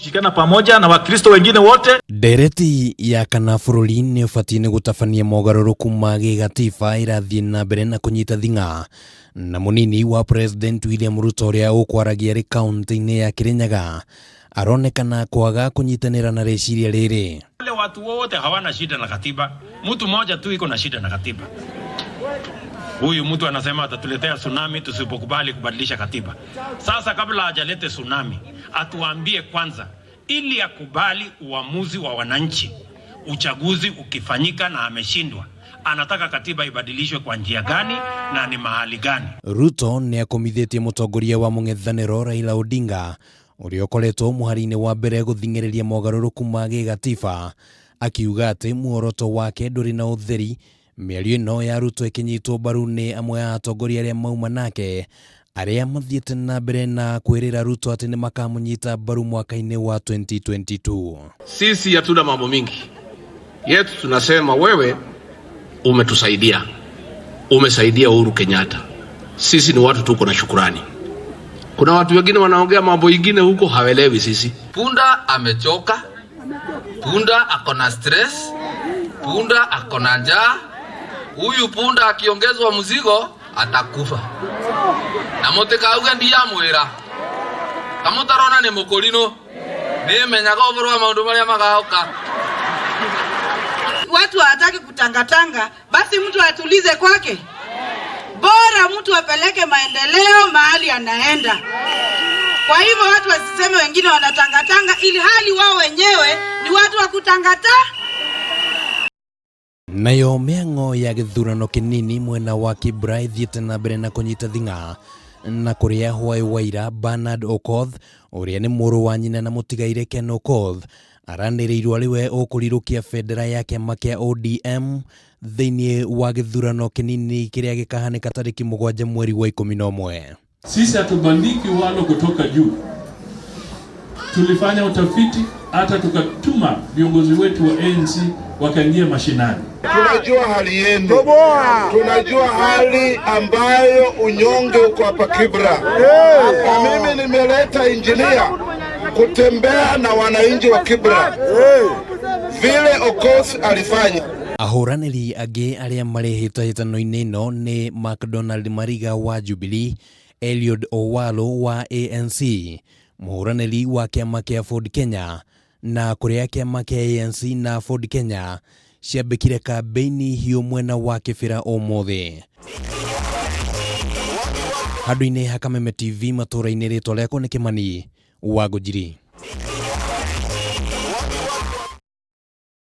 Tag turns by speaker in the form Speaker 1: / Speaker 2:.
Speaker 1: Tushikana pamoja na Wakristo wengine wote.
Speaker 2: Ndereti ya kana bũrũri nĩ ũbatiĩ nĩ gũtabania mogarũrũku ma gĩgatiba ĩrathiĩ na mbere na kũnyita thing'a na mũnini wa President William Ruto ũrĩa ũkwaragia arĩ kaunti-inĩ ya Kirinyaga aronekana kwaga kũnyitanĩra na rĩciria rĩrĩ.
Speaker 3: Wale watu wote hawana shida na katiba, mtu mmoja tu iko na shida na katiba. Huyu mtu anasema atatuletea tsunami tusipokubali kubadilisha katiba. Sasa kabla hajalete tsunami, atuambie kwanza, ili akubali uamuzi wa wananchi, uchaguzi ukifanyika na ameshindwa, anataka katiba ibadilishwe kwa njia gani na ni mahali gani?
Speaker 2: Ruto nĩ akomithĩtie mũtongoria wa mũng'ethanĩro Raila Odinga ũrĩa ũkoretwo mũhari-inĩ wa mbere gũthing'ĩrĩria mogarũrũku ma gĩgatiba akiuga atĩ muoroto wake ndũrĩ na ũtheri. Mĩario ĩno ya Ruto ĩkĩnyitwo mbaru nĩ amwe a atongoria arĩa mauma nake arĩa mathiĩte na mbere na kwĩrĩra Ruto atĩ nĩ makamũnyita mbaru mwaka-inĩ wa 2022.
Speaker 4: Sisi hatuna mambo mingi yetu, tunasema wewe umetusaidia, umesaidia Uhuru Kenyatta. Sisi ni watu tuko na shukurani. Kuna watu wengine wanaongea mambo ingine huko hawaelewi sisi.
Speaker 5: Punda amechoka, punda ako na stress, punda ako na njaa. Huyu punda akiongezwa mzigo atakufa. Na mutikauge ndiamwira kamutarona ni mukurino nimenyaga ũhoro wa maũndũ marĩa magoka.
Speaker 6: Watu hawataki kutangatanga, basi mtu atulize kwake. Bora mtu apeleke maendeleo mahali anaenda. Kwa hivyo watu wasiseme wengine wanatangatanga, ili hali wao wenyewe ni watu wa kutangata.
Speaker 2: Nayo mĩang'o ya gĩthurano kĩnini mwena wa Kibra ĩthiĩte na mbere na kũnyita thing'a na kũrĩa hwaĩ waira Bernard Okoth ũrĩa nĩ mũrũ wa nyina na mũtigaire Ken Okoth aranĩrĩirwo arĩ we ũkũrirũkia bendera ya kĩama kĩa ODM thĩinĩ wa gĩthurano kĩnini kĩrĩa gĩkahanĩka tarĩki 7 mweri wa 11.
Speaker 7: Sisi hatubandiki walo kutoka juu. Tulifanya utafiti hata tukatuma viongozi wetu wa ANC wakaingia mashinani.
Speaker 8: Tunajua hali yenu, tunajua hali ambayo unyonge uko hapa Kibra. Na mimi nimeleta injinia kutembea na wananchi wa Kibra vile Okoth alifanya.
Speaker 2: Ahũranĩri angĩ arĩa marĩ hĩtahĩtano-inĩ ĩno nĩ McDonald Mariga wa Jubilee, Eliud Owalo wa ANC, mũhũranĩri wa kĩama kĩa Ford Kenya, na kũrĩa kĩama kĩa ANC na Ford Kenya ciambĩkire kambĩini hiũ mwena wa Kĩbĩra ũmũthĩ. Handũ-inĩ ha Kameme TV matũũra-inĩ, rĩtwa rĩakwa nĩ Kĩmani wa Ngũnjiri.